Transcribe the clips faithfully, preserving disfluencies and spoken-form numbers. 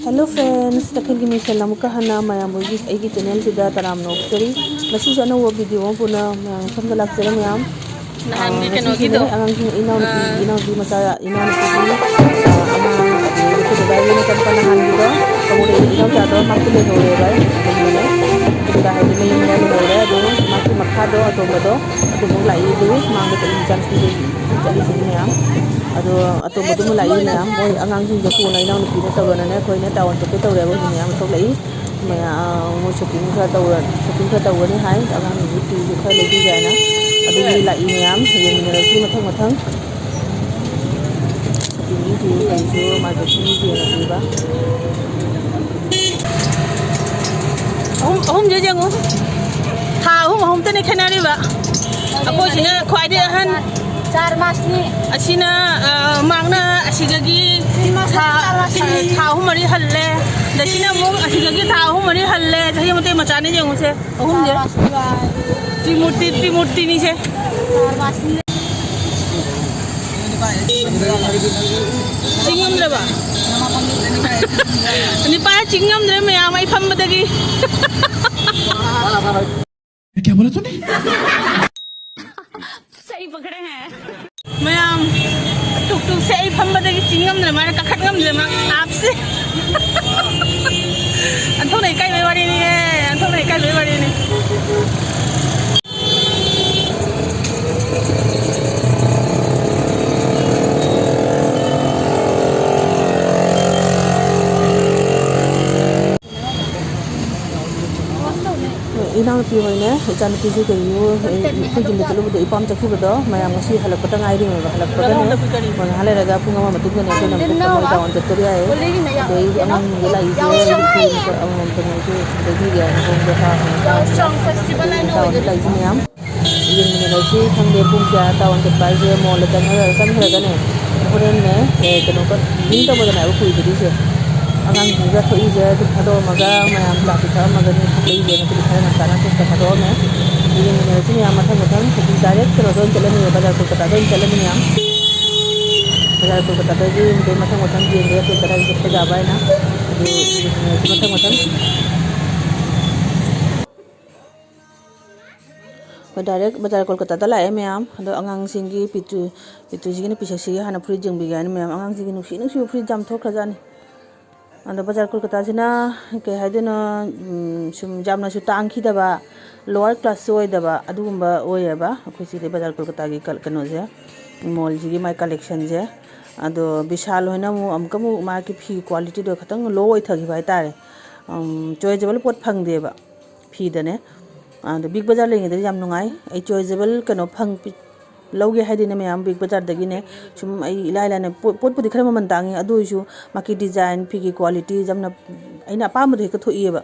Hello friends, ꯇꯈꯦꯜꯒꯤ ꯃꯤꯡꯁꯦꯜ ꯑꯃꯨꯛꯀ ꯍꯟꯅ ꯃꯌꯥꯝꯕꯨꯒꯤ ꯑꯩꯒꯤ ꯆꯦꯅꯦꯜꯁꯤꯗ ꯇꯔꯥꯝꯅ ꯑꯣꯛꯆꯔꯤ꯫ ꯉꯁꯤꯁꯨ ꯑꯅꯧꯕ ꯚꯤꯗꯤꯑꯣ ꯑꯃ ꯄꯨꯅ ꯃꯌꯥꯝ ꯃꯐꯝꯗ ꯂꯥꯛꯆꯔꯦ ꯃꯌꯥꯝ꯫ ꯅꯍꯥꯟꯒꯤ ꯑꯥ, ꯀꯩꯅꯣꯒꯤꯗꯣ꯫ ꯉꯁꯤꯁꯤꯅꯅꯦ ꯑꯉꯥꯡꯁꯤꯡ ꯏꯅꯥꯎꯅꯨꯄꯤ, ꯑꯥ꯫ ꯏꯅꯥꯎꯅꯨꯄꯤ ꯃꯆꯥ, ꯏꯅꯥꯎꯅꯨꯄꯤꯒꯤ, ꯑꯥ, ꯑꯉꯥꯡ, ꯑꯗꯒꯤ ꯑꯩꯈꯣꯏ ꯗꯗꯥꯒꯤ ꯃꯆꯥꯅꯨꯄꯥ ꯅꯍꯥꯟꯒꯤꯗꯣ, ꯈꯪꯕ꯭ꯔꯥ? ꯏꯅꯥꯎꯆꯥꯗꯣ ꯃꯥꯁꯨ ꯂꯩꯍꯧꯔꯦꯕ ꯑꯩ ꯑꯗꯨꯝꯕꯅꯦ꯫ ꯑꯗꯨꯗ ꯍꯥꯏꯗꯤ ꯃꯌꯨꯝꯗ ꯂꯩꯍꯧꯔꯦ꯫ ꯑꯗꯣ ꯃꯥꯒꯤ ꯃꯈꯥꯗꯣ ꯑꯇꯣꯝꯕꯗꯣ ꯑꯗꯨꯃꯨꯛ ꯂꯥꯛꯏ꯫ ꯑꯗꯨ ꯃꯥꯡꯗ ꯆꯠꯂꯤ ꯏꯆꯥꯅꯨꯄꯤꯗꯨ ꯆꯠꯂꯤꯁꯤꯅꯦ ꯃꯌꯥꯝ꯫ ꯑꯗꯣ ꯑꯇꯣꯝꯕꯗꯨꯃ ꯂꯥꯛꯏ ꯃꯌꯥꯝ꯫ ꯃꯣꯏ ꯑꯉꯥꯡꯁꯤꯡꯗꯣ ꯀꯣꯟꯅ ꯏꯅꯥꯎꯅꯨꯄꯤꯅ ꯇꯧꯔꯅꯅꯦ ꯑꯩꯈꯣꯏꯅ ꯇꯥꯎꯟ ꯆꯠꯀꯦ ꯇꯧꯔꯦꯕ꯫ ꯍꯧꯖꯤꯛ ꯃꯌꯥꯝ ꯊꯣꯛꯂꯛꯏ꯫ ꯃꯌꯥꯝ ꯃꯣꯏ ꯁꯣꯄꯤꯡ ꯈꯔ ꯇꯧꯔ-, ꯁꯣꯄꯤꯡ ꯈꯔ ꯇꯧꯒꯅꯤ ꯍꯥꯏ꯫ ꯑꯉꯥꯡꯁꯤꯡꯒꯤ ꯐꯤꯁꯨ ꯈꯔ ꯂꯩꯕꯤꯒꯦ ꯍꯥꯏꯅ꯫ ꯑꯗꯨꯒꯤ ꯂꯥꯛꯏ ꯃꯌꯥꯝ꯫ ꯌꯦꯡꯃꯤꯟꯅꯔꯁꯤ ꯃꯊꯪ ꯃꯊꯪ꯫ ꯁꯣꯄꯤꯡꯒꯤ ꯐꯤ ꯀꯩꯁꯨ ꯃꯥꯔꯀꯦꯠꯁꯤꯡ ꯌꯦꯡꯉꯛꯏꯕ꯫ ꯑꯍꯨꯝ, ꯑꯍꯨꯝꯁꯦ ꯌꯦꯡꯉꯨ꯫ ꯊꯥ ꯑꯍꯨꯝ, ꯑꯍꯨꯝꯇꯅꯦ ꯈꯦꯠꯅꯔꯤꯕ꯫ ꯑꯩꯈꯣꯏꯁꯤꯅ ꯈ꯭ꯋꯥꯏꯗꯒꯤ ꯑꯍꯟ꯫ ꯆꯥꯔ ꯃꯥꯁꯅꯤ꯫ ꯑꯁꯤꯅ, ꯑ, ꯃꯥꯡꯅ ꯑꯁꯤꯗꯒꯤ ꯊꯥ, ꯊꯥ ꯑꯍꯨꯝ ꯃꯔꯤ ꯍꯜꯂꯦ꯫ ꯑꯗ ꯁꯤꯅ ꯑꯃꯨꯛ ꯑꯁꯤꯗꯒꯤ ꯊꯥ ꯑꯍꯨꯝ ꯃꯔꯤ ꯍꯜꯂꯦ꯫ ꯆꯍꯤ ꯃꯇꯩ ꯃꯆꯥꯅꯤ ꯌꯦꯡꯉꯨꯁꯦ꯫ ꯑꯍꯨꯝꯁꯦ꯫ ꯇ꯭ꯔꯤꯃꯨꯔꯇꯤ, ꯇ꯭ꯔꯤꯃꯨꯔꯇꯤꯅꯤꯁꯦ꯫ ꯆꯤꯡ ꯉꯝꯗ꯭ꯔꯕ? ꯅꯤꯄꯥ ꯆꯤꯡ ꯉꯝꯗ꯭ꯔꯦ ꯃꯌꯥꯝ ꯑꯩ ꯐꯝꯕꯗꯒꯤ꯫ क्या बोला तूने? सही पकड़े हैं। ꯃꯌꯥꯝ, ꯇꯨꯛ ꯇꯨꯛꯁꯦ ꯑꯩ ꯐꯝꯕꯗꯒꯤ ꯆꯤꯡ ꯉꯝꯗ꯭ꯔꯦ, ꯃꯥꯅ ꯀꯥꯈꯠ ꯉꯝꯗ꯭ꯔꯦ, ꯃꯥ ꯑꯥꯞꯁꯦ꯫ ꯑꯣꯟꯊꯣꯛꯅ ꯏꯀꯥꯏꯕꯩ ꯋꯥꯔꯤꯅꯤꯍꯦ, ꯑꯣꯟꯊꯣꯛꯅ ꯏꯀꯥꯏꯕꯩ ꯋꯥꯔꯤꯅꯤ꯫ ꯏꯅꯥꯎꯅꯨꯄꯤ ꯍꯣꯏꯅꯦ, ꯏꯆꯥꯅꯨꯄꯤꯁꯨ ꯀꯩꯅꯣ, ꯑꯩ, ꯑꯩꯈꯣꯏ ꯌꯨꯝꯗ ꯆꯠꯂꯨꯕꯗꯣ ꯏꯄꯥꯝ ꯆꯠꯈꯤꯕꯗꯣ, ꯃꯌꯥꯝ ꯉꯁꯤ ꯍꯜꯂꯛꯄꯗ ꯉꯥꯏꯔꯤꯕ, ꯍꯜꯂꯛꯄꯗꯅꯦ, ꯉꯥꯏꯍꯥꯛ ꯂꯩꯔꯒ ꯄꯨꯡ ꯑꯃ ꯃꯇꯨꯡꯗꯅꯦ ꯑꯩꯈꯣꯏꯅ ꯑꯃꯨꯛ ꯊꯣꯛꯄ ꯃꯣꯏ ꯇꯥꯎꯟ ꯆꯠꯇꯣꯔꯤ ꯍꯥꯏꯌꯦ꯫ ꯑꯗꯩ ꯑꯉꯥꯡꯁꯤꯡꯁꯦ ꯂꯥꯛꯏꯁꯦ, ꯑꯩꯒꯤ ꯐꯤ ꯑꯃꯃꯝꯇ ꯃꯣꯏꯁꯨ ꯂꯩꯕꯤꯒꯦ ꯍꯥꯏꯅ ꯍꯣꯡꯕ ꯁꯥ ꯇꯥꯎꯟꯗ ꯂꯥꯛꯏꯁꯦ ꯃꯌꯥꯝ꯫ ꯌꯦꯡꯃꯤꯟꯅꯔꯁꯤ꯫ ꯈꯪꯗꯦ, ꯄꯨꯡ ꯀꯌꯥ ꯇꯥꯎꯟ ꯆꯠꯄ ꯍꯥꯏꯁꯦ, ꯃꯣꯜꯗ ꯆꯪꯉꯒ, ꯆꯪꯈ꯭ꯔꯒꯅꯦ, ꯍꯣꯔꯦꯟꯅꯦ, ꯑꯦ, ꯀꯩꯅꯣ ꯀ-, ꯃꯤ ꯇꯧꯕꯗꯅꯦ, ꯑꯩꯈꯣꯏ ꯀꯨꯏꯗ꯭ꯔꯤꯁꯦ꯫ ꯑꯉꯥꯡꯁꯤꯡꯁꯤꯒ ꯊꯣꯛꯏꯁꯦ, ꯑꯗꯨꯝ ꯊꯥꯗꯣꯛꯑꯝꯃꯒ ꯃꯌꯥꯝ ꯆꯥꯁꯨ ꯊꯛꯑꯝꯃꯒꯅꯤ, ꯊꯣꯛꯂꯛꯏꯁꯦ꯫ ꯉꯁꯤꯗꯤ ꯈꯔ ꯉꯟꯇꯥꯅ ꯆꯠꯄ ꯊꯥꯗꯣꯛꯑꯝꯃꯦ꯫ ꯌꯦꯡꯃꯤꯟꯅꯔꯁꯤ ꯃꯌꯥꯝ, ꯃꯊꯪ ꯃꯊꯪ꯫ ꯍꯧꯖꯤꯛ ꯗꯥꯏꯔꯦꯛ ꯀꯩꯅꯣꯗ ꯑꯣꯏꯅ ꯆꯠꯂꯅꯤ, ꯕꯖꯥꯔ ꯀꯣꯜꯀꯇꯥꯗ ꯑꯣꯏꯅ ꯆꯠꯂꯅꯤ ꯃꯌꯥꯝ꯫ ꯕꯖꯥꯔ ꯀꯣꯜꯀꯇꯥꯗꯒꯤ ꯑꯗꯨꯗꯩ ꯃꯊꯪ ꯃꯊꯪ ꯌꯦꯡꯗꯣꯏ, ꯑꯩꯈꯣꯏ ꯀꯗꯥꯏ ꯆꯠꯄ ꯌꯥꯕ ꯍꯥꯏꯅ꯫ ꯃꯊꯪ ꯃꯊꯪ ꯑꯩꯈꯣꯏ direct ꯕꯖꯥꯔ ꯀꯣꯜꯀꯇꯥꯗ ꯂꯥꯛꯑꯦ ꯃꯌꯥꯝ꯫ ꯑꯗꯣ ꯑꯉꯥꯡꯁꯤꯡꯒꯤ ꯄꯤꯇꯨ, ꯄꯤꯇꯨꯁꯤꯒꯤ ꯅꯨꯄꯤꯁꯛꯁꯤꯒꯤ ꯍꯥꯟꯅ ꯐꯨꯔꯤꯠ ꯌꯦꯡꯕꯤꯒꯦ ꯍꯥꯏꯅ ꯃꯌꯥꯝ꯫ ꯑꯉꯥꯡꯁꯤꯡꯒꯤ ꯅꯨꯡꯁꯤ ꯅꯨꯡꯁꯤꯕ ꯐꯨꯔꯤꯠ ꯌꯥꯝ ꯊꯣꯛꯈ꯭ꯔꯖꯥꯠꯅꯤ꯫ ꯑꯗꯣ ꯕꯖꯥꯔ ꯀꯣꯜꯀꯇꯥꯁꯤꯅ ꯀꯩ ꯍꯥꯏꯗꯣꯏꯅꯣ, ꯎꯝ, ꯁꯨꯝ ꯌꯥꯝꯅꯁꯨ ꯇꯥꯡꯈꯤꯗꯕ, lower classꯁꯨ ꯑꯣꯏꯗꯕ ꯑꯗꯨꯒꯨꯝꯕ ꯑꯣꯏꯌꯦꯕ꯫ ꯑꯩꯈꯣꯏ ꯁꯤꯗꯤ ꯕꯖꯥꯔ ꯀꯣꯜꯀꯇꯥꯒꯤ ꯀ-, ꯀꯩꯅꯣꯁꯦ, mallꯁꯤꯒꯤ ꯃꯥꯏ collectionꯁꯦ꯫ ꯑꯗꯣ ꯕꯤꯁꯥꯜ ꯍꯣꯏꯅ ꯑꯃꯨꯛ ꯑꯃꯨꯛꯀ ꯑꯃꯨꯛ ꯃꯥꯒꯤ ꯐꯤ qualityꯗꯣ ꯈꯤꯇꯪ low ꯑꯣꯏꯊꯈꯤꯕ ꯍꯥꯏꯇꯥꯔꯦ꯫ ꯎꯝ, choiceable ꯄꯣꯠ ꯐꯪꯗꯦꯕ ꯐꯤꯗꯅꯦ꯫ ꯑꯗꯣ ꯕꯤꯛ ꯕꯖꯥꯔ ꯂꯩꯔꯤꯉꯩꯗꯗꯤ ꯌꯥꯝ ꯅꯨꯡꯉꯥꯏ꯫ ꯑꯩ choiceable ꯀꯩꯅꯣ ꯐꯪ-, ꯂꯧꯒꯦ ꯍꯥꯏꯗꯤꯅꯦ ꯃꯌꯥꯝ, ꯕꯤꯛ ꯕꯖꯥꯔꯗꯒꯤꯅꯦ ꯁꯨꯝ ꯑꯩ ꯏꯂꯥꯏ ꯂꯥꯏꯅ ꯄꯣꯠ-, ꯄꯣꯠꯄꯨꯗꯤ ꯈꯔ ꯃꯃꯜ ꯇꯥꯡꯉꯤ, ꯑꯗꯨ ꯑꯣꯏꯔꯁꯨ ꯃꯥꯒꯤ design, ꯐꯤꯒꯤ quality ꯌꯥꯝꯅ ꯑꯩꯅ ꯑꯄꯥꯝꯕꯗꯣ ꯍꯦꯛꯇ ꯊꯣꯛꯏꯑꯕ꯫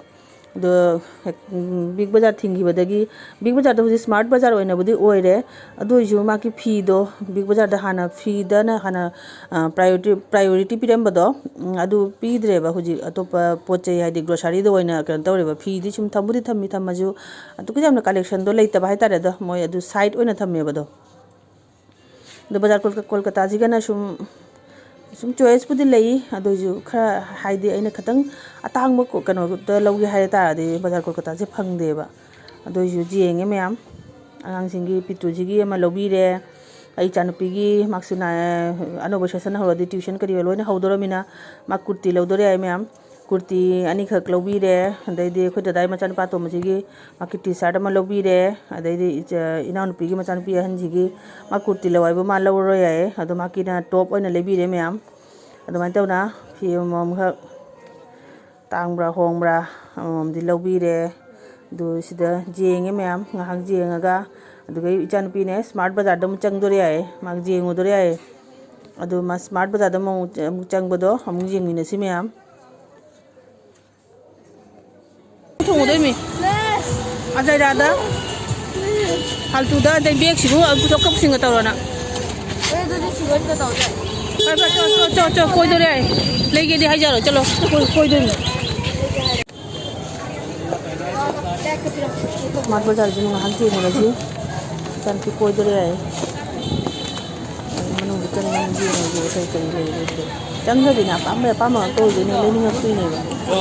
ꯑꯗꯣ ꯍꯦꯛ, ꯎꯝ, ꯕꯤꯛ ꯕꯖꯥꯔ ꯊꯤꯡꯈꯤꯕꯗꯒꯤ, ꯕꯤꯛ ꯕꯖꯥꯔꯗ ꯍꯧꯖꯤꯛ smart ꯕꯖꯥꯔ ꯑꯣꯏꯅꯕꯨꯗꯤ ꯑꯣꯏꯔꯦ, ꯑꯗꯨ ꯑꯣꯏꯔꯁꯨ ꯃꯥꯒꯤ ꯐꯤꯗꯣ ꯕꯤꯛ ꯕꯖꯥꯔꯗ ꯍꯥꯟꯅ ꯐꯤꯗꯅ ꯍꯥꯟꯅ, ꯑ, priority, priority ꯄꯤꯔꯝꯕꯗꯣ, ꯎꯝ, ꯑꯗꯨ ꯄꯤꯗ꯭ꯔꯦꯕ꯫ ꯍꯧꯖꯤꯛ ꯑꯇꯣꯞꯄ ꯄꯣꯠ ꯆꯩ ꯍꯥꯏꯗꯤ groceryꯗ ꯑꯣꯏꯅ ꯀꯩꯅꯣ ꯇꯧꯔꯦꯕ꯫ ꯐꯤꯗꯤ ꯁꯨꯝ ꯊꯝꯕꯨꯗꯤ ꯊꯝꯃꯤ, ꯊꯝꯃꯁꯨ ꯑꯗꯨꯛꯀꯤ ꯌꯥꯝꯅ collectionꯗꯣ ꯂꯩꯇꯕ ꯍꯥꯏꯇꯥꯔꯦ꯫ ꯑꯗꯣ ꯃꯣꯏ ꯑꯗꯨ side ꯑꯣꯏꯅ ꯊꯝꯃꯦꯕ ꯑꯗꯣ꯫ ꯑꯗꯣ ꯕꯖꯥꯔ ꯀꯣꯜꯀ-, ꯀꯣꯜꯀꯇꯥꯁꯤꯒꯅ ꯁꯨꯝ, ꯁꯨꯝ choiceꯄꯨꯗꯤ ꯂꯩ, ꯑꯗꯨ ꯑꯣꯏꯁꯨ ꯈꯔ ꯍꯥꯏꯗꯤ ꯑꯩꯅ ꯈꯤꯇꯪ ꯑꯇꯥꯡꯕ ꯀꯣ-, ꯀꯩꯅꯣꯗ ꯂꯧꯒꯦ ꯍꯥꯏ ꯇꯥꯔꯗꯤ ꯕꯖꯥꯔ ꯀꯣꯜꯀꯇꯥꯁꯦ ꯐꯪꯗꯦꯕ꯫ ꯑꯗꯨ ꯑꯣꯏꯁꯨ ꯌꯦꯡꯉꯦ ꯃꯌꯥꯝ, ꯑꯉꯥꯡꯁꯤꯡꯒꯤ ꯄꯤꯇꯨꯁꯤꯒꯤ ꯑꯃ ꯂꯧꯕꯤꯔꯦ, ꯑꯩ ꯏꯆꯥꯅꯨꯄꯤꯒꯤ ꯃꯥꯛꯁꯨ ꯅꯥ-, ꯑꯅꯧꯕ session ꯍꯧꯔꯗꯤ tuition ꯀꯔꯤ ꯂꯣꯏꯅ ꯍꯧꯗꯣꯔꯃꯤꯅ ꯃꯥ ꯀꯨꯔꯇꯤ ꯂꯧꯗꯣꯔꯦ ꯍꯥꯏ ꯃꯌꯥꯝ꯫ ꯀꯨꯔꯇꯤ ꯑꯅꯤꯈꯛ ꯂꯧꯕꯤꯔꯦ꯫ ꯑꯗꯩꯗꯤ ꯑꯩꯈꯣꯏ ꯗꯗꯥꯒꯤ ꯃꯆꯥꯅꯨꯄꯥ ꯑꯇꯣꯝꯕꯁꯤꯒꯤ ꯃꯥꯒꯤ T-shirt ꯑꯃ ꯂꯧꯕꯤꯔꯦ꯫ ꯑꯗꯩꯗꯤ ꯏꯆꯥ-, ꯏꯅꯥꯎꯅꯨꯄꯤꯒꯤ ꯃꯆꯥꯅꯨꯄꯤ ꯑꯍꯟꯁꯤꯒꯤ ꯃꯥ ꯀꯨꯔꯇꯤ ꯂꯧ ꯍꯥꯏꯕꯨ ꯃꯥ ꯂꯧꯔꯔꯣꯏ ꯍꯥꯏꯌꯦ꯫ ꯑꯗꯣ ꯃꯥꯒꯤꯅ top ꯑꯣꯏꯅ ꯂꯩꯕꯤꯔꯦ ꯃꯌꯥꯝ꯫ ꯑꯗꯨꯃꯥꯏꯅ ꯇꯧꯅ ꯐꯤ ꯑꯃꯃꯝꯈꯛ ꯇꯥꯡꯕ꯭ꯔꯥ ꯍꯣꯡꯕ꯭ꯔꯥ ꯑꯃꯃꯝꯗꯤ ꯂꯧꯕꯤꯔꯦ꯫ ꯑꯗꯨ ꯁꯤꯗ ꯌꯦꯡꯉꯦ ꯃꯌꯥꯝ, ꯉꯥꯏꯍꯥꯛ ꯌꯦꯡꯉꯒ, ꯑꯗꯨꯒ ꯏꯆꯥꯅꯨꯄꯤꯅꯦ smart ꯕꯖꯥꯔꯗ ꯑꯃꯨꯛ ꯆꯪꯗꯣꯔꯦ ꯍꯥꯏꯌꯦ, ꯃꯥ ꯌꯦꯡꯉꯨꯗꯣꯔꯦ ꯍꯥꯏꯌꯦ꯫ ꯑꯗꯨ ꯃꯥ smart ꯕꯖꯥꯔꯗ ꯑꯃꯨꯛ, ꯑꯃꯨꯛ ꯆꯪꯕꯗꯣ ꯑꯃꯨꯛ ꯌꯦꯡꯃꯤꯟꯅꯁꯤ ꯃꯌꯥꯝ꯫ ꯊꯣꯡꯉꯨꯗꯣꯏꯃꯤ꯫ ꯑꯖꯩꯔꯥꯗ, ꯐꯥꯜꯇꯨꯗ, ꯑꯗꯩ ꯕꯦꯒꯁꯤꯕꯨ ꯄꯨꯊꯣꯛꯀ ꯄꯨꯁꯤꯟꯒ ꯇꯧꯔꯣꯅ꯫ ꯑꯦ, ꯑꯗꯨꯗꯤ ꯁꯤꯒꯠꯀ ꯇꯧꯗꯦ꯫ ꯐꯔꯦ, ꯐꯔꯦ, ꯆꯣ, ꯆꯣ, ꯆꯣ, ꯆꯣ, ꯀꯣꯏꯗꯣꯔꯦ꯫ ꯂꯩꯒꯦꯗꯤ ꯍꯥꯏꯖꯔꯣ, ꯆꯠꯂꯣ, ꯀꯣꯏ-, ꯀꯣꯏꯗꯣꯏꯅꯤ꯫ ꯁ꯭ꯃꯥꯔꯠ ꯕꯖꯥꯔꯁꯤ ꯉꯥꯏꯍꯥꯛ ꯌꯦꯡꯉꯨꯔꯁꯤ꯫ ꯏꯆꯥꯅꯨꯄꯤ ꯀꯣꯏꯗꯣꯔꯦ ꯍꯥꯏꯌꯦ꯫ ꯃꯅꯨꯡꯗ ꯆꯪꯉꯒ ꯌꯦꯡꯉꯒꯦ ꯀꯔꯤ ꯀꯔꯤ ꯂꯩꯔꯤꯒꯦ꯫ ꯆꯪꯗꯕꯤꯅ ꯑꯄꯥꯝꯕ ꯑꯄꯥꯝꯕ ꯉꯥꯛꯇ ꯑꯣꯏꯗꯣꯏꯅꯦ, ꯂꯩꯅꯤꯡꯉꯛꯇꯣꯏꯅꯦꯕ꯫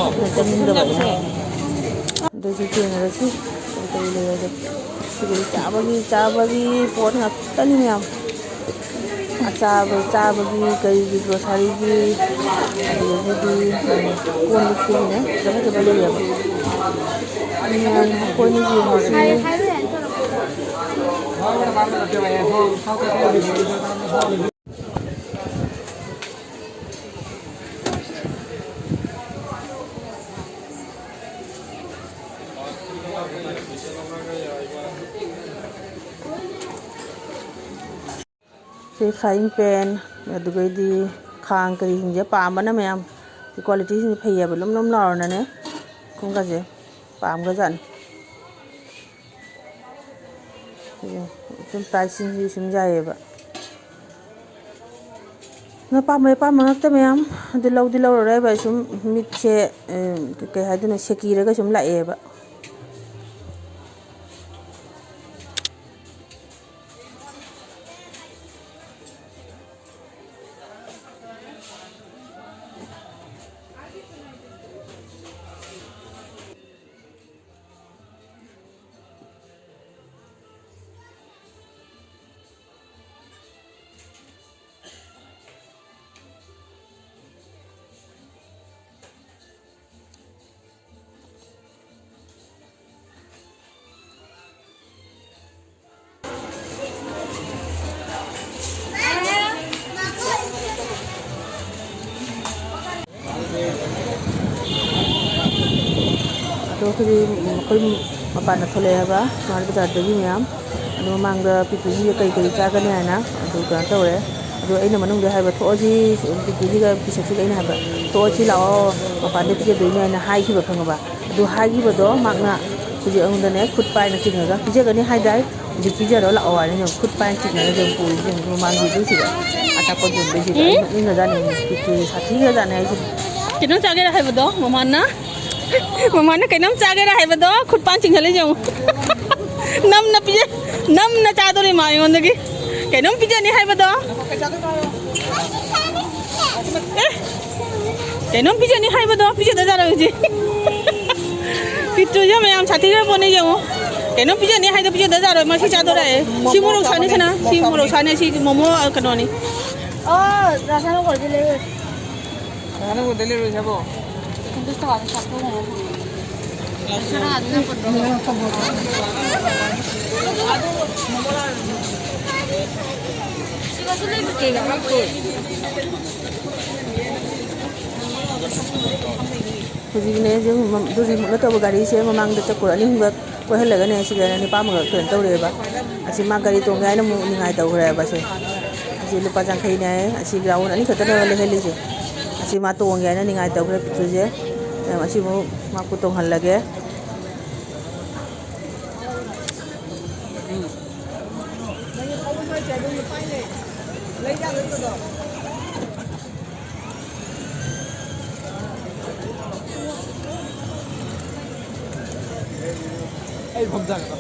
ꯑꯗꯨꯅ ꯆꯪꯅꯤꯡꯗꯕ ꯑꯩꯅ꯫ ꯑꯗꯨꯁꯨ ꯌꯦꯡꯉꯔꯁꯤ ꯀꯔꯤ ꯀꯔꯤ ꯂꯩꯔꯒꯦ꯫ ꯁꯤꯗꯤ ꯆꯥꯕꯒꯤ ꯆꯥꯕꯒꯤ ꯄꯣꯠ ꯉꯥꯛꯇꯅꯤ ꯃꯌꯥꯝ꯫ ꯑꯆꯥꯕ ꯆꯥꯕꯒꯤ ꯀꯔꯤꯒꯤ ꯒ꯭ꯔꯣꯁꯔꯤꯒꯤ ꯑꯗꯨꯗꯒꯤꯗꯤ ꯀꯣꯟ ꯂꯤꯛꯀꯤꯅꯦ ꯐꯖ ꯐꯖꯕ ꯂꯩꯌꯦꯕ꯫ ꯃꯌꯥꯝ ꯑꯩꯈꯣꯏꯅ ꯌꯦꯡꯉꯁꯤ꯫ ꯁꯤ frying pan, ꯑꯗꯨꯒꯩꯗꯤ ꯈꯥꯡ ꯀꯔꯤꯁꯤꯡꯁꯦ ꯄꯥꯝꯕꯅ ꯃꯌꯥꯝ꯫ ꯁꯤ qualityꯁꯤꯡꯁꯦ ꯐꯩꯌꯦꯕ, ꯂꯨꯝ ꯂꯨꯝ ꯂꯥꯎꯔꯅꯅꯦ ꯈꯨꯝꯒꯁꯦ ꯄꯥꯝꯒ꯭ꯔꯖꯥꯠꯅꯤ꯫ ꯁꯨꯝ priceꯁꯤꯡꯁꯤ ꯁꯨꯝ ꯌꯥꯏꯌꯦꯕ꯫ ꯑꯗꯣ ꯄꯥꯝꯕꯩ ꯑꯄꯥꯝꯕ ꯉꯥꯛꯇ ꯃꯌꯥꯝ꯫ ꯑꯗꯨ ꯂꯧꯗꯤ ꯂꯧꯔꯔꯣꯏꯕ ꯑꯩ ꯁꯨꯝ ꯃꯤꯠꯁꯦ, ꯑ, ꯀꯩ ꯍꯥꯏꯗꯣꯏꯅꯣ, ꯁꯦꯀꯤꯔꯒ ꯁꯨꯝ ꯂꯥꯛꯑꯦꯕ꯫ ꯑꯗꯣ ꯑꯩꯈꯣꯏ, ꯑꯩꯈꯣꯏ ꯃꯄꯥꯟꯗ ꯊꯣꯛꯂꯛꯑꯦ ꯍꯥꯏꯕ, ꯁꯨꯃꯥꯔꯠ ꯕꯖꯥꯔꯗꯒꯤ ꯃꯌꯥꯝ꯫ ꯑꯗꯣ ꯃꯃꯥꯡꯗ ꯄꯤꯇꯨꯁꯤꯡꯁꯦ ꯀꯔꯤ ꯀꯔꯤ ꯆꯥꯒꯅꯤ ꯍꯥꯏꯅ ꯑꯗꯨ ꯀꯩꯅꯣ ꯇꯧꯔꯦ꯫ ꯑꯗꯣ ꯑꯩꯅ ꯃꯅꯨꯡꯗ ꯍꯥꯏꯕ, "ꯊꯣꯛꯑꯁꯤ, ꯄꯤꯇꯨꯁꯤꯒ ꯄꯤꯁꯛꯁꯤꯒ" ꯑꯩꯅ ꯍꯥꯏꯕ, "ꯊꯣꯛꯑꯁꯤ ꯂꯥꯛꯑꯣ, ꯃꯄꯥꯟꯗ ꯄꯤꯖꯗꯣꯏꯅꯦ" ꯍꯥꯏꯅ ꯍꯥꯏꯈꯤꯕ, ꯈꯪꯉꯕ? ꯑꯗꯨ ꯍꯥꯏꯈꯤꯕꯗꯣ ꯃꯍꯥꯛꯅ ꯍꯧꯖꯤꯛ ꯑꯩꯉꯣꯟꯗꯅꯦ ꯈꯨꯠ ꯄꯥꯏꯅ ꯆꯤꯡꯉꯒ, "ꯄꯤꯖꯒꯅꯤ ꯍꯥꯏꯗꯥꯏ? ꯍꯧꯖꯤꯛ ꯄꯤꯖꯔꯣ ꯂꯥꯛꯑꯣ" ꯍꯥꯏꯅ ꯈꯨꯠ ꯄꯥꯏꯅ ꯆꯤꯡꯉꯒ ꯑꯗꯨꯝ ꯄꯨꯔꯤꯁꯦ ꯃꯃꯥꯡꯒꯤꯗꯨꯁꯤꯗ꯫ ꯑꯆꯥꯄꯣꯠ ꯌꯣꯟꯕꯩꯁꯤꯗ꯫ ꯎꯝ? ꯑꯩ ꯅꯣꯛꯅꯤꯡꯉꯖꯥꯠꯅꯤ, ꯄꯤꯇꯨꯁꯦ ꯁꯥꯊꯤꯈ꯭ꯔꯖꯥꯠꯅꯤ ꯍꯥꯏꯁꯤꯅꯤ꯫ ꯀꯩꯅꯣꯝ ꯆꯥꯒꯦꯔꯥ ꯍꯥꯏꯕꯗꯣ ꯃꯃꯥꯅ? ꯃꯃꯥꯅ ꯀꯩꯅꯣꯝ ꯆꯥꯒꯦꯔꯥ ꯍꯥꯏꯕꯗꯣ ꯈꯨꯠ ꯄꯥꯟ ꯆꯤꯡꯁꯜꯂꯤꯁꯦ ꯌꯦꯡꯉꯨ꯫ ꯅꯝꯅ ꯄꯤꯖ-, ꯅꯝꯅ ꯆꯥꯗꯣꯔꯤ ꯃꯥ ꯑꯩꯉꯣꯟꯗꯒꯤ꯫ ꯀꯩꯅꯣꯝ ꯄꯤꯖꯅꯤ ꯍꯥꯏꯕꯗꯣ꯫ ꯀꯩꯅꯣꯝ ꯄꯤꯖꯅꯤ ꯍꯥꯏꯕꯗꯣ ꯄꯤꯖꯗꯖꯥꯔꯣꯏ ꯍꯧꯖꯤꯛ꯫ ꯄꯤꯛꯇ꯭ꯔꯨꯁꯦ ꯃꯌꯥꯝ ꯁꯥꯊꯤꯈ꯭ꯔ ꯄꯣꯠꯅꯤ ꯌꯦꯡꯉꯣ꯫ ꯀꯩꯅꯣꯝ ꯄꯤꯖꯅꯤ ꯍꯥꯏꯗꯣ ꯄꯤꯖꯗꯖꯥꯔꯣꯏ꯫ ꯃꯁꯤ ꯆꯥꯗꯣꯔꯛꯑꯦ꯫ ꯁꯤ ꯃꯣꯔꯣꯛ ꯁꯥꯅꯤ ꯁꯅꯥ꯫ ꯁꯤ ꯃꯣꯔꯣꯛ ꯁꯥꯅꯤ꯫ ꯁꯤ ꯃꯣꯃꯣ ꯀꯩꯅꯣꯅꯤ꯫ ꯑꯣ ꯔꯁꯥꯅ ꯀꯣꯏꯗꯤ ꯂꯩꯔꯣꯏ꯫ ꯔꯁꯥꯅ ꯀꯣꯏꯗ ꯂꯩꯔꯣꯏꯁꯦ ꯑꯕꯣ꯫ ꯍꯧꯖꯤꯛꯅꯦ ꯍꯧꯖꯤꯛ ꯃꯝ-, ꯍꯧꯖꯤꯛꯃꯛ ꯅꯠꯇꯕ ꯒꯥꯔꯤꯁꯦ ꯃꯃꯥꯡꯗ ꯆꯀꯣꯏ ꯑꯅꯤ ꯑꯍꯨꯝꯒ ꯀꯣꯏꯍꯜꯂꯒꯅꯦ ꯁꯤꯗ ꯅꯤꯄꯥ ꯑꯃꯒ ꯀꯩꯅꯣ ꯇꯧꯔꯦꯕ꯫ ꯑꯁꯤ ꯃꯥ ꯒꯥꯔꯤ ꯇꯣꯡꯒꯦ ꯍꯥꯏꯅ ꯑꯃꯨꯛ ꯅꯤꯡꯉꯥꯏ ꯇꯧꯈ꯭ꯔꯦꯕ ꯁꯦ꯫ ꯑꯁꯤ ꯂꯨꯄꯥ ꯌꯥꯡꯈꯩꯅꯦ ꯍꯥꯏꯌꯦ꯫ ꯑꯁꯤ ꯒ꯭ꯔꯥꯎꯟ ꯑꯅꯤꯈꯛꯇꯅꯦꯕ ꯂꯩꯍꯜꯂꯤꯁꯦ꯫ ꯑꯁꯤ ꯃꯥ ꯇꯣꯡꯒꯦ ꯍꯥꯏꯅ ꯅꯤꯡꯉꯥꯏ ꯇꯧꯈ꯭ꯔꯦ ꯄꯤꯛꯇ꯭ꯔꯨꯁꯦ꯫ ꯑꯁꯤꯃꯨꯛ ꯃꯥ ꯇꯣꯡꯍꯜꯂꯒꯦ꯫ ꯑꯩ ꯐꯝ ꯆꯥꯒꯗꯕ꯫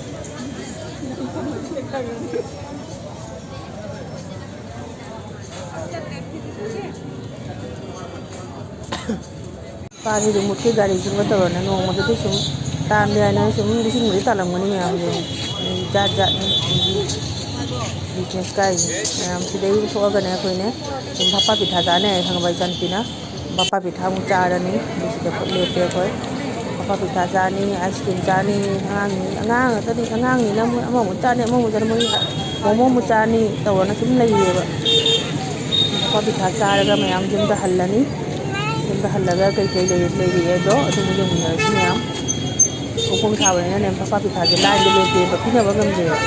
ꯅꯨꯄꯥꯁꯤꯗꯤ ꯃꯨꯠꯀꯤ ꯒꯥꯔꯤꯁꯤꯡꯒ ꯇꯧꯔꯅ ꯅꯣꯡꯃꯗꯗꯤ ꯁꯨꯝ ꯇꯥꯟꯕ ꯌꯥꯏꯅ ꯁꯨꯝ ꯂꯤꯁꯤꯡꯕꯨꯗꯤ ꯇꯥꯜꯂꯝꯒꯅꯤ ꯃꯌꯥꯝꯁꯦ꯫ ꯃꯤ ꯖꯥꯠ ꯖꯥꯠꯅꯤ ꯃꯤꯒꯤ ꯕꯤꯖꯤꯅꯦꯁ ꯀꯥꯏꯁꯦ꯫ ꯃꯌꯥꯝ ꯁꯤꯗꯩ ꯊꯣꯛꯑꯒꯅꯦ ꯑꯩꯈꯣꯏꯅꯦ ꯁꯨꯝ ꯚꯥꯄꯥ ꯄꯤꯊꯥ ꯆꯥꯅꯩ ꯈꯪꯉꯕ ꯏꯆꯥꯅꯨꯄꯤꯅ꯫ ꯚꯥꯄꯥ ꯄꯤꯊꯥ ꯑꯃꯨꯛ ꯆꯥꯔꯅꯤ꯫ ꯑꯗꯨ ꯁꯤꯗ ꯄꯨꯂꯞ ꯂꯦꯞꯄꯦ ꯑꯩꯈꯣꯏ꯫ ꯚꯥꯄꯥ ꯄꯤꯊꯥ ꯆꯥꯅꯤ, ꯑꯥꯏꯁ ꯀ꯭ꯔꯤꯝ ꯆꯥꯅꯤ, ꯑꯉꯥꯡꯅꯤ, ꯑꯉꯥꯡ ꯉꯥꯛꯇꯅꯤ, ꯑꯉꯥꯡꯅꯤꯅ ꯃꯣꯏ ꯑꯃꯃꯨꯛ ꯆꯥꯅꯤ, ꯑꯃꯃꯨꯛ ꯆꯥꯅꯤ, ꯃꯣꯏ ꯃꯣꯃꯣ ꯑꯃꯨꯛ ꯆꯥꯅꯤ ꯇꯧꯔꯅ ꯁꯨꯝ ꯂꯩꯔꯤꯑꯕ꯫ ꯚꯥꯄꯥ ꯄꯤꯊꯥ ꯆꯥꯔꯒ ꯃꯌꯥꯝ ꯌꯨꯝꯗ ꯍꯜꯂꯅꯤ꯫ ꯌꯨꯝꯗ ꯍꯜꯂꯒ ꯀꯩꯀꯩ ꯂꯩ-, ꯂꯩꯔꯤꯑꯦꯗꯣ ꯑꯗꯨꯕꯨ ꯌꯦꯡꯃꯤꯟꯅꯔꯁꯤ ꯃꯌꯥꯝ꯫ ꯄꯣꯛꯐꯝ ꯁꯥꯕꯅꯤꯅꯅꯦ, ꯚꯥꯄꯥ ꯄꯤꯊꯥꯁꯦ ꯂꯥꯏꯟꯗ ꯂꯦꯞꯄꯦꯕ, ꯄꯤꯅꯕ ꯉꯝꯗꯦꯕ꯫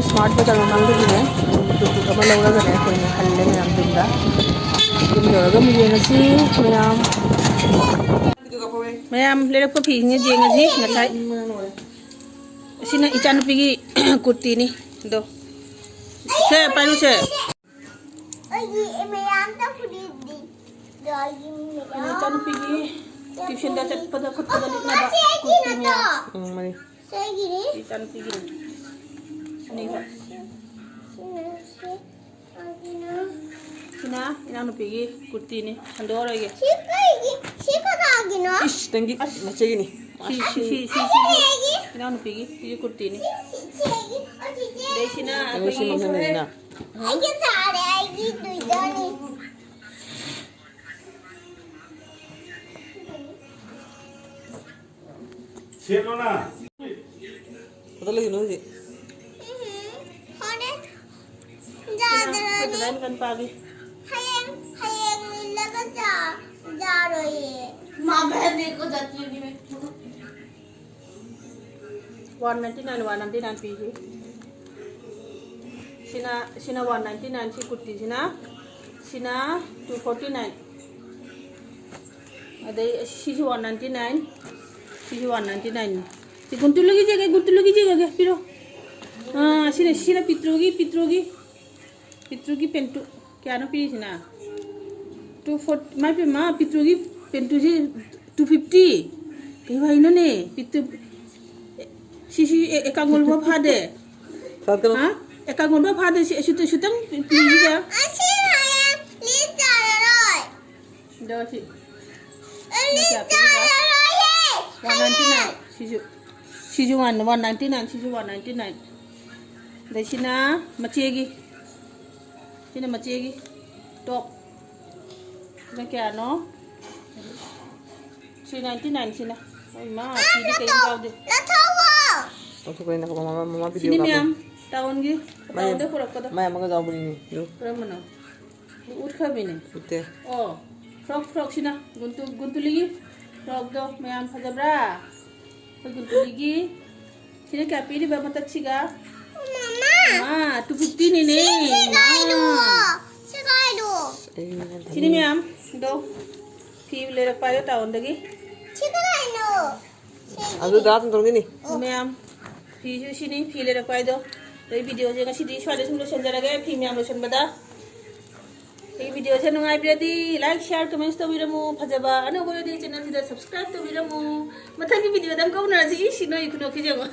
ꯁ꯭ꯃꯥꯔꯠ ꯕꯖꯥꯔ ꯃꯃꯥꯡꯗꯒꯤꯅꯦ, ꯇꯨꯛ ꯇꯨꯛ ꯑꯃ ꯂꯧꯔꯒꯅꯦ ꯑꯩꯈꯣꯏꯅ ꯍꯜꯂꯦ ꯃꯌꯥꯝ ꯌꯨꯝꯗ꯫ ꯌꯨꯝ ꯌꯧꯔꯒ ꯑꯃꯨꯛ ꯌꯦꯡꯉꯁꯤ ꯃꯌꯥꯝ꯫ ꯃꯌꯥꯝ ꯂꯩꯔꯛꯄ ꯐꯤꯁꯤꯡꯁꯦ ꯌꯦꯡꯉꯁꯤ ꯉꯁꯥꯏ꯫ ꯑꯁꯤꯅ ꯏꯆꯥꯅꯨꯄꯤꯒꯤ ꯀꯨꯔꯇꯤꯅꯤ ꯑꯗꯣ꯫ ꯁꯦ, ꯄꯥꯏꯔꯨꯁꯦ꯫ ꯑꯩꯒꯤ ꯃꯌꯥꯝ ꯇꯧꯈ꯭ꯔꯤꯗꯤ꯫ ꯑꯗꯣ ꯑꯩꯒꯤ ꯃꯌꯥꯝ ꯑꯗꯣ ꯏꯆꯥꯅꯨꯄꯤꯒꯤ ꯇ꯭ꯌꯨꯁꯟꯗ ꯆꯠꯄꯗ ꯈꯣꯠꯄꯗ ꯂꯤꯠꯅꯕ ꯃꯁꯤ ꯑꯩꯒꯤ ꯀꯨꯔꯇꯤ ꯅꯠꯇ꯭ꯔꯣ? ꯃꯌꯥꯝ꯫ ꯎꯝ, ꯃꯥꯅꯤ꯫ ꯁꯤ ꯑꯩꯒꯤꯅꯤ꯫ ꯏꯆꯥꯅꯨꯄꯤꯒꯤꯅꯤ꯫ ꯑꯅꯤꯃꯛ꯫ ꯁꯤꯅ ꯁꯤ, ꯑꯁꯤꯅ ꯁꯤꯅ ꯏꯅꯥꯎꯅꯨꯄꯤꯒꯤ ꯀꯨꯔꯇꯤꯅꯤ, ꯁꯟꯗꯣꯛꯑꯔꯣꯏꯒꯦ꯫ ꯁꯤ ꯀꯩꯒꯤ? ꯁꯤ ꯀꯅꯥꯒꯤꯅꯣ? ꯏꯁ, ꯅꯪꯒꯤ ꯅꯆꯦꯒꯤꯅꯤ꯫ ꯁꯤ, ꯁꯤ, ꯁꯤ, ꯁꯤ, ꯁꯤꯒꯤ ꯏꯅꯥꯎꯅꯨꯄꯤꯒꯤ, ꯁꯤꯒꯤ ꯀꯨꯔꯇꯤꯅꯤ꯫ ꯁꯤ, ꯁꯤꯒꯤ, ꯑꯣ, ꯆꯤꯆꯦ꯫ ꯑꯗꯩ ꯁꯤꯅ ꯌꯦꯡꯉꯨ, ꯁꯤ ꯑꯩꯈꯣꯏꯒꯤ ꯃꯐꯝꯗꯅꯤꯅ꯫ ꯑꯩꯒꯤ ꯇꯥꯔꯦ, ꯑꯩꯒꯤ ꯗꯨꯏꯗꯣꯅꯤ꯫ ꯁꯦꯠꯂꯣꯅ꯫ ꯐꯣꯇꯣ ꯂꯩꯒꯅꯨ ꯍꯧꯖꯤꯛ꯫ ꯎꯝ, ꯍꯣꯔꯦꯟ ꯌꯥꯗ꯭ꯔꯗꯤ꯫ ꯐꯖꯅ ꯀꯟ ꯄꯥꯕꯤ꯫ ꯍꯌꯦꯡ, ꯍꯌꯦꯡ ꯏꯜꯂꯒ ꯆꯥ-, ꯌꯥꯔꯣꯏꯌꯦ꯫ ꯃꯥ ꯕꯍꯟ ꯗꯦ ꯀꯣ ꯖꯥꯇꯤ ꯍꯣꯒꯤ ꯃꯦ꯫ One ninety nine, one ninety nine ꯄꯤꯁꯤ꯫ ꯁꯤꯅ, ꯁꯤꯅ one ninety nine, ꯁꯤ ꯀꯨꯔꯇꯤꯁꯤꯅ, ꯁꯤꯅ two forty nine꯫ ꯑꯗꯩ ꯁꯤꯁꯨ one ninety nine, ꯁꯤꯁꯨ one ninety nine ꯅꯤ꯫ ꯁꯤ ꯒꯨꯟꯇꯨꯂꯨꯒꯤ ꯖꯦꯒꯦ, ꯒꯨꯟꯇꯨꯂꯨꯒꯤ ꯖꯦꯒꯦ, ꯄꯤꯔꯣ꯫ ꯑꯥ, ꯁꯤꯅ, ꯁꯤꯅ ꯄꯤꯇ꯭ꯔꯨꯒꯤ, ꯄꯤꯇ꯭ꯔꯨꯒꯤ, ꯄꯤꯇ꯭ꯔꯨꯒꯤ ꯄꯦꯟꯇꯨ꯫ ꯀꯌꯥꯅꯣ ꯄꯤꯔꯤꯁꯤꯅ? Two forty, ꯏꯃꯥꯏ ꯄꯦꯝꯃ, ꯄꯤꯇ꯭ꯔꯨꯒꯤ ꯄꯦꯟꯇꯨꯁꯤ two fifty꯫ ꯀꯩ ꯋꯥꯔꯤꯅꯣꯅꯦ? ꯄꯤꯇ꯭ꯔꯨ, ꯁꯤꯁꯤ ꯑꯦ-, ꯑꯦꯀꯥꯎꯟ ꯂꯣꯟꯕ ꯐꯥꯗꯦ꯫ ꯁꯥꯠꯀꯅꯨ꯫ ꯍꯥ? ꯑꯦꯀꯥꯎꯟ ꯂꯣꯟꯕ ꯐꯥꯗꯦ꯫ ꯁꯤ, ꯁꯤ, ꯁꯤꯇꯪ ꯄꯤꯁꯤꯒ꯫ ꯑꯁꯤ ꯍꯌꯦꯡ ꯂꯤꯠ ꯌꯥꯔꯔꯣꯏ꯫ ꯑꯗꯣ ꯁꯤ, ꯑꯩ ꯁꯤꯅ ꯀꯌꯥ ꯂꯤꯠ ꯄꯤꯔꯤꯕ? ꯌꯥꯔꯔꯣꯏꯌꯦ꯫ One ninety nine꯫ ꯁꯤꯁꯨ, ꯁꯤꯁꯨ one, one ninety nine, ꯁꯤꯁꯨ one ninety nine꯫ ꯑꯗꯩ ꯁꯤꯅ ꯃꯆꯦꯒꯤ, ꯁꯤꯅ ꯃꯆꯦꯒꯤ ꯇꯣꯞ꯫ ꯁꯤꯅ ꯀꯌꯥꯅꯣ? Three ninety nine ꯁꯤꯅ꯫ ꯑꯣ ꯏꯃꯥ, ꯁꯤꯗꯤ ꯀꯩꯝ ꯌꯥꯎꯗꯦ꯫ ꯂꯧꯊꯣꯛꯑꯣ꯫ ꯂꯧꯊꯣꯛꯄꯅꯤꯅ ꯃꯃꯥ, ꯃꯃꯥ ꯁꯤꯅꯤ ꯚꯤꯗꯤꯑꯣ ꯃꯌꯥꯝ, ꯀꯥꯞꯄꯅꯤ꯫ ꯇꯥꯎꯟꯒꯤ, ꯃꯥꯏ, ꯇꯥꯎꯟꯗꯩ ꯄꯨꯔꯛꯄꯗꯣ꯫ ꯃꯥꯏ ꯑꯃꯒ ꯌꯥꯎꯕꯅꯤꯅꯦ꯫ ꯀꯔꯝꯕꯅꯣ? ꯎꯠꯈ꯭ꯔꯕꯅꯤꯅꯦ꯫ ꯎꯠꯇꯦ꯫ ꯑꯣ, ꯐ꯭ꯔꯣꯛ, ꯐ꯭ꯔꯣꯛꯁꯤꯅ ꯒꯨꯟꯇꯨ-, ꯒꯨꯟꯇꯨꯂꯤꯒꯤ ꯐ꯭ꯔꯣꯛꯇꯣ ꯃꯌꯥꯝ ꯐꯖꯕ꯭ꯔꯥ? ꯑꯩꯈꯣꯏ ꯒꯨꯟꯇꯨꯂꯤꯒꯤ꯫ ꯁꯤꯅ ꯀꯌꯥ ꯄꯤꯔꯤꯕ ꯃꯊꯛꯁꯤꯒ? ꯃꯃꯥ! ꯃꯥ, two fifty ꯅꯤꯅꯦ꯫ ꯁꯤ, ꯁꯤ ꯃꯥ꯫ ꯀꯥꯏꯗꯣ? ꯁꯤ ꯀꯥꯏꯗꯣ? ꯑꯩ ꯁꯤꯅꯤ ꯃꯌꯥꯝ, ꯑꯗꯣ ꯐꯤ ꯂꯩꯔꯛꯄ ꯍꯥꯏꯌꯣ ꯇꯥꯎꯟꯗꯒꯤ꯫ ꯁꯤ ꯀꯗꯥꯏꯅꯣ? ꯑꯗꯨ ꯇꯔꯥ ꯇꯨꯝ ꯇꯧꯅꯤꯅꯤ꯫ ꯃꯌꯥꯝ, ꯐꯤꯁꯨ ꯁꯤꯅꯤ, ꯐꯤ ꯂꯩꯔꯛꯄ ꯍꯥꯏꯗꯣ꯫ ꯑꯗꯩ ꯚꯤꯗꯤꯑꯣꯁꯦ ꯉꯁꯤꯗꯤ ꯁ꯭ꯋꯥꯏꯗ ꯁꯨꯝ ꯂꯣꯏꯁꯤꯟꯖꯔꯒꯦ, ꯐꯤ ꯃꯌꯥꯝ ꯂꯣꯏꯁꯤꯟꯕꯗ꯫ ꯑꯩꯒꯤ ꯚꯤꯗꯤꯑꯣꯁꯦ ꯅꯨꯡꯉꯥꯏꯕꯤꯔꯗꯤ like, share, comments ꯇꯧꯕꯤꯔꯝꯃꯨ꯫ ꯐꯖꯕ ꯑꯅꯧꯕ ꯑꯣꯏꯔꯗꯤ ꯆꯦꯅꯦꯜꯁꯤꯗ subscribe ꯇꯧꯕꯤꯔꯝꯃꯨ꯫ ꯃꯊꯪꯒꯤ ꯚꯤꯗꯤꯑꯣꯗ ꯑꯃꯨꯛꯀ ꯎꯅꯔꯁꯤ꯫ ꯏꯁ, ꯅꯣꯏ ꯈꯨꯅꯣꯛꯈꯤꯁꯦ ꯌꯦꯡꯉꯣ꯫